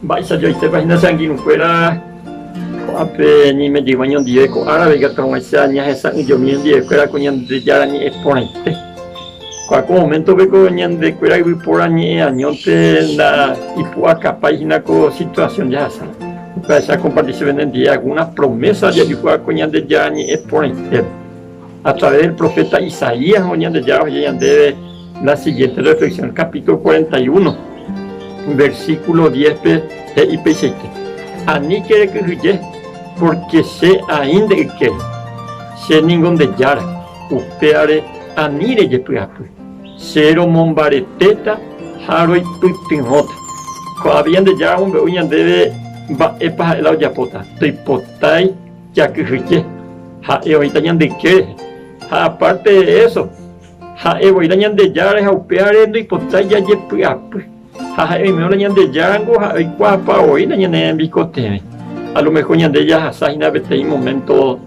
Mba'eichajoitépa hína che angirũkuéra ko'ápe ñaime jeyva ñondive ko árape ikatu hag̃uáicha ñahesa'ỹijomi ñondivekuéra ko Ñandejára ñe'ẽ porãite. Ko'ã ko moméntope ko ñandekuéra yvypóra ñe'ẽ añónte nda'ipu'akapái hína ko situasión jahasáva. Upéva che akompartise penendive algúna promésa jajuhúva ko Ñandejára ñe'ẽ porãitépe. A través del proféta Isaías Ñandejára oheja ñandéve la siguiente reflexión, capítulo 41, versículo 10-pe he'i peichaite, Aníke rekyhyje, pórke che aĩ nde ykére, che ningo nde Jára, upévare ani rejepy'apy, che romombaretéta ha roipytyvõta. Ko'ápe Ñandejára omombe'u ñandéve mba'épa ha'e la ojapóta, ndoipotái jakyhyje, ha'e oĩta ñande yke rehe. Ha apárte de éso, ha'e voi la Ñandejárare ha upévare ndoipotái jajepy'apy. Ha ha'e oimérõ la Ñandejárango ha'e oikuaapa voi la ñane rembikotevẽ. A lo mejor ñande jahasa hína peteĩ moménto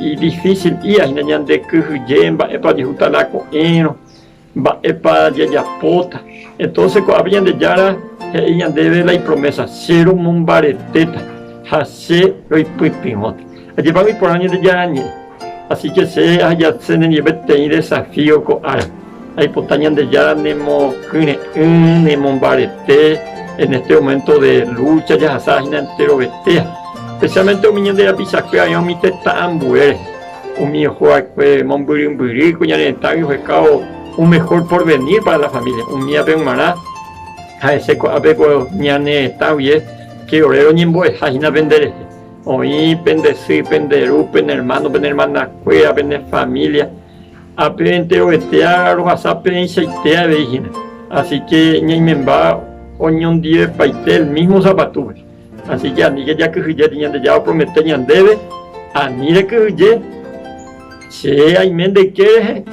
idifísil'íva hína ñandekyhyje mba'épa ojehúta la ko'ẽrõ. Mba'épa jajapóta? Entónse ko'ápe Ñandejára he'i ñandéve la ipromésa, Che romombaretéta ha che roipytyvõta. Ajépa iporã Ñandejára ñe'ẽ. Así ke che ahejase nendive peteĩ desafío ko ára. Aipota Ñandejára nemokyre'ỹ, nemombarete en este momento de lucha jahasa hína enterovetéa. Especialmente umi ñande rapichakuéra oĩva umi tetã ambue rehe. Umi oho va'ekue mombyrymbyry ko ñane retãgui ohekávo un mejor porvenir para la familia. Umívape g̃uarã ha'ese ko'ápe ko ñane retã guie ke ore roñembo'eha hína pende rehe. Oĩ pende sy, pende ru, pene hermano, pene hermanakuéra, pene familia. Ápe enterovetéa rohasa peẽichaite avei hína. Así que ñaimemba oñondivepaite el mismo zapatúpe. Así que aníke jakyhyjéti Ñandejára opromete ñandéve, Ani rekyhyje, che aime nde yke rehe,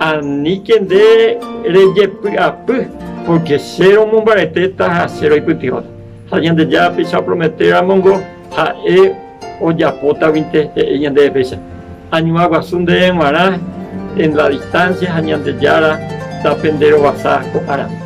aníke nde rejepy'apy, pórke che romombaretéta ha che roipytyvõta. Ha Ñandejára péicha opromete ramongo, ha'e ojapótaguinte he'i ñandéve péicha, Añuã guasu ndéve g̃uarã en la distancia ha Ñandejára tapenderovasa ko árape.